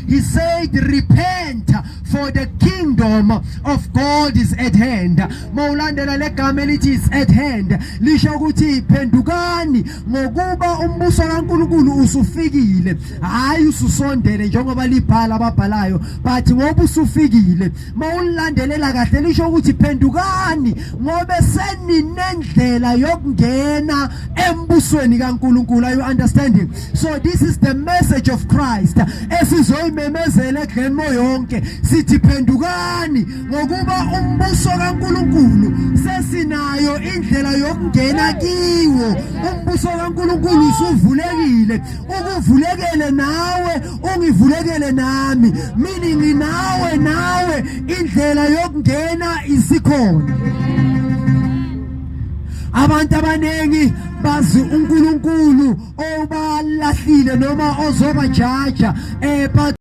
He said, "Repent, for the kingdom of God is at hand." Mawulandela legama elithi "is at hand", lisho ukuthi phendukani ngokuba umbuso kaNkulunkulu usufikile, hayi ususondele njengoba libhala ababhalayo, but ngoba usufikile. Mawulandelela kahle, lisho ukuthi phendukani ngoba seninendlela yokungena embusweni kaNkulunkulu. Are you understanding? So this is the message of Christ esizoyimemezela eGlenmore yonke. Sithi phendukani ngokuba umbuso kaNkulunkulu sesinayo indlela yokungena kiwo. Umbuso kaNkulunkulu usuvulekile, ukuvulekele nawe, ungivulekele nami, meaning nawe nawe indlela yokungena isikhona. Abantu abaningi bazi uNkulunkulu obalahlile noma ozobajaja, but